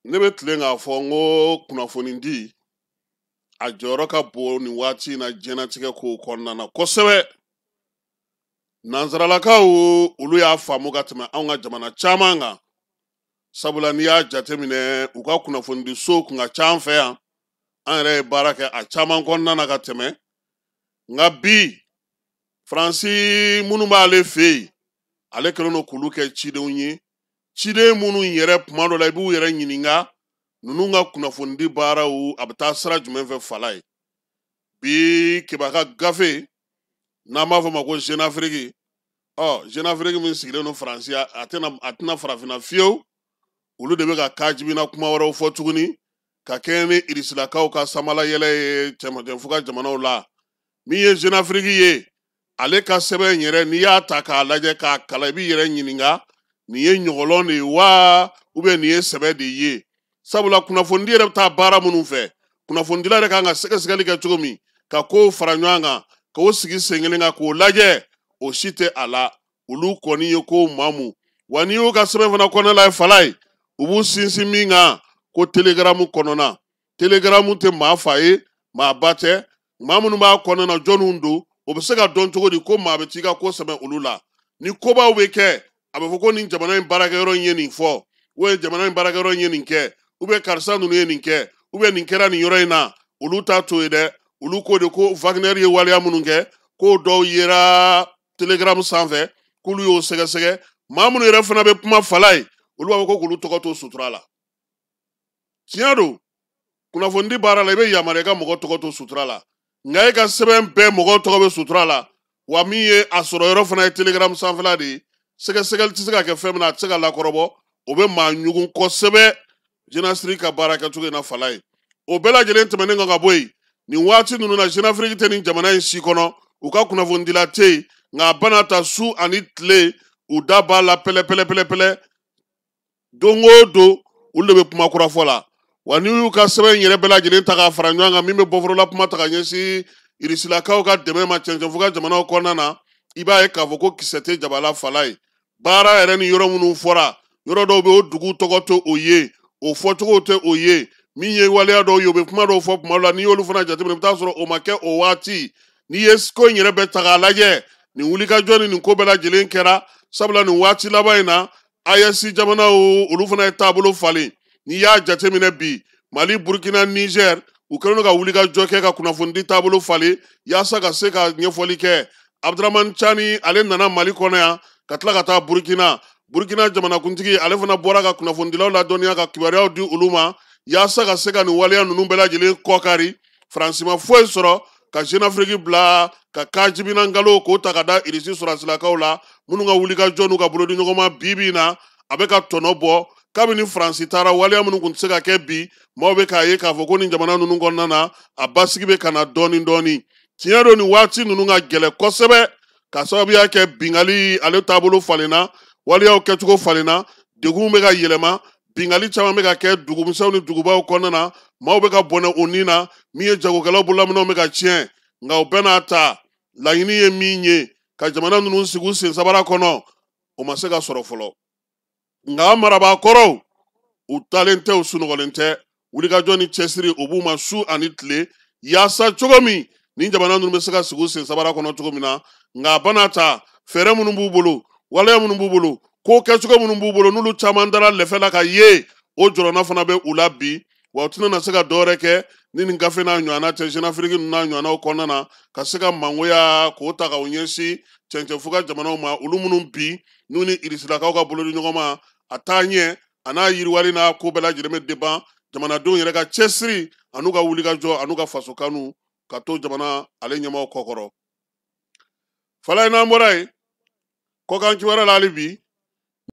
Ne bɛ tilen k'a fɔ n ko kunnafonidi a jɔyɔrɔ ka bon nin waati in na diɲɛnatigɛ kow kɔnɔna na kosɛbɛ. Nansaralakaw olu y'a faamu ka tɛmɛ anw ka jamana caman kan, sabula n'i y'a jateminɛ u ka kunnafonidisow kun ka ca an fɛ yan, an yɛrɛ ye baara kɛ a caman kɔnɔna na ka tɛmɛ. Nka bi Faransi minnu b'ale fɛ yen, ale kɛlen don k'olu kɛ cidenw ye, ciden minnu yɛrɛ kuma dɔ la i b'u yɛrɛ ɲininka ninnu ka kunnafonidi baaraw a bɛ taa sira jumɛn fɛ fala ye. Bi Keba ka gafe n'an b'a fɔ ma ko Jeune Afrique, Jeune Afrique min sigilen don Faransi, a tɛna farafinna fiyewu. Olu de bɛ ka kajibina kuma wɛrɛw fɔ tuguni ka kɛɲɛ ni irisilakaw ka samala yɛlɛ ye cɛmancɛfuga jamanaw la. Min ye Jeune Afrique ye, ale ka sɛbɛn yɛrɛ n'i y'a ta k'a lajɛ k'a kalan, i b'i yɛrɛ ɲininka nin ye ɲɔgɔlɔn de ye wa ou bien nin ye sɛbɛ de ye. Sabula kunnafonidi yɛrɛ bɛ taa baara minnu fɛ, kunnafonidila yɛrɛ kan ka sɛgɛsɛgɛli kɛ cogo min ka kow fara ɲɔgɔn kan k'o sigi sen kelen kan k'o lajɛ, o si tɛ a la. Olu kɔni ye kow maamu. Wa n'i y'u ka sɛbɛn fana kɔnɔna la ye fala ye, u b'u sinsin min kan ko telegaramu kɔnɔna. Telegaramu tɛ maa fa ye, maa ba tɛ. Maa minnu b'a kɔnɔna na jɔnniw don, o bɛ se ka dɔn cogo di ko maa bɛ t'i ka ko sɛbɛn olu la. Ni kobaw bɛ kɛ, a bɛ fɔ ko nin jamana in baarakɛyɔrɔ in ye nin fɔ, ou bien jamana in baarakɛyɔrɔ in ye nin kɛ, ou bien karisa ninnu ye nin kɛ, ou bien nin kɛra nin yɔrɔ in na. Olu t'a to yen dɛ, olu ko de ko Wagner ye waleya minnu kɛ, k'o dɔw yera Telegram sanfɛ, k'olu y'o sɛgɛsɛgɛ. Maa minnu yɛrɛ fana bɛ kuma fala ye, olu b'a fɔ ko k'olu tɔgɔ to sutura la. Tiɲɛ don, kunnafonidi baara la i bɛ yamaruya i ka mɔgɔ tɔgɔ to sutura la, nka e ka sɛbɛn bɛɛ mɔgɔw tɔgɔ bɛ sutura la. Wa min ye a sɔrɔ yɔrɔ fana ye Telegram sanfɛla de ye, sɛgɛsɛgɛli tɛ se ka kɛ fɛn min na, a tɛ se ka lakɔrɔbɔ, o bɛ maa ɲugun kosɛbɛ. Jeune Afrique ka baara kɛcogo in na fala ye. O bɛɛ lajɛlen tɛmɛnen kɔ ka bɔ yen, nin waati ninnu na Jeune Afrique tɛ nin jamana in si kɔnɔ, u ka kunnafonidila tɛ yen, nka a bana ta su ani tile u da b'a la pɛlɛ pɛlɛ pɛlɛ pɛlɛ. Don o don olu de bɛ kuma kura fɔ la. Wa n'i y'u ka sɛbɛn yɛrɛ bɛɛ lajɛlen ta k'a fara ɲɔgɔn kan, min bɛ bɔforola kuma ta ka ɲɛsin irisilakaw ka dɛmɛ ma cɛncɛnfuga jamanaw kɔnɔna na, i b'a ye k'a fɔ ko kisɛ tɛ jabala fala ye. Baara yɛrɛ ni yɔrɔ minnu fɔra, yɔrɔ dɔw bɛ o dugu tɔgɔ tɛ o ye, o fɔcogo tɛ o ye. Min ye waleya dɔw ye, u bɛ kuma dɔw fɔ kuma dɔ la, n'i y'olu fana jateminɛ, i bɛ taa sɔrɔ o ma kɛ o waati. N'i ye ko in yɛrɛ bɛɛ ta k'a lajɛ, nin wulikajɔ ni nin ko bɛɛ lajɛlen kɛra, sabula nin waati laban in na AES jamanaw olu fana ye taabolo falen. N'i y'a jateminɛ bi, Mali, Burkina, Niger, u kɛlen don ka wulikajɔ kɛ ka kunnafonidi taabolo falen yaasa ka se ka ɲɛfɔli kɛ. Abdramane Tiani ale nana Mali kɔnɔ yan ka tila ka taa Burkina. Burkina jamanakuntigi ale fana bɔra ka kunnafonidilaw ladɔnniya ka kibaruyaw di olu ma yaasa ka se ka nin waleya ninnu bɛɛ lajɛlen kɔkari. Faransi ma foyi sɔrɔ ka Jeune Afrique bila ka kajibina nkalon k'o ta ka da Irisi sɔrɔsilakaw la, minnu ka wulikajɔ n'u ka bolodiɲɔgɔnma bi bi in na a bɛ ka tɔnɔ bɔ. Kabini Faransi taara, waleya minnu tun tɛ se ka kɛ bi, maaw bɛ k'a ye k'a fɔ ko nin jamana ninnu kɔnɔna na a basigi bɛ ka na dɔɔni dɔɔni. Tiɲɛ don, nin waati ninnu ka gɛlɛn kosɛbɛ ka sababuya kɛ bingali ale taabolo falenna, waleyaw kɛcogo falenna, degunw bɛ ka yɛlɛma, bingali caman bɛ ka kɛ dugumisɛnw ni dugubaw kɔnɔna na, maaw bɛ ka bɔnɛ u ni na, min ye jagokɛlaw bolominɛnw bɛ ka tiɲɛ. Nka o bɛɛ n'a ta, laɲini ye min ye ka jamana ninnu sigi u sen sabara kɔnɔ, o ma se ka sɔrɔ fɔlɔ. Nka marabaa kɔrɔw u talen tɛ, u sunɔgɔlen tɛ, wulikajɔ ni cɛsiri o b'u ma su ani tile yaasa cogo min nin jamana ninnu bɛ se ka sigi u sen sabara kɔnɔ cogo min na. Nka a bana ta, fɛɛrɛ minnu b'u bolo, waleya minnu b'u bolo, ko kɛcogo minnu b'u bolo, n'olu caman dara lɛfɛ la ka ye, o jɔrɔna fana bɛ u la bi. Wa u tɛna na se ka dɔwɛrɛ kɛ ni nin gafe n'a ɲɔgɔnna tɛ Jeune Afrique ninnu n'a ɲɔgɔnnaw kɔnɔna na ka se ka mangoya k'o ta k'o ɲɛsin cɛncɛnfuga jamanaw ma, olu minnu bi n'u ni irisilakaw ka bolodiɲɔgɔnma a taa ɲɛ a n'a yiriwali n'a ko bɛɛ lajɛlen bɛ deban jamanadenw yɛrɛ ka cɛsiri an'u ka wulikajɔ an'u ka faso kanu ka to jamana ale ɲɛmaaw kɔkɔrɔ. Fala ye, n'an bɔra yen, kɔkan kibaruya la hali bi,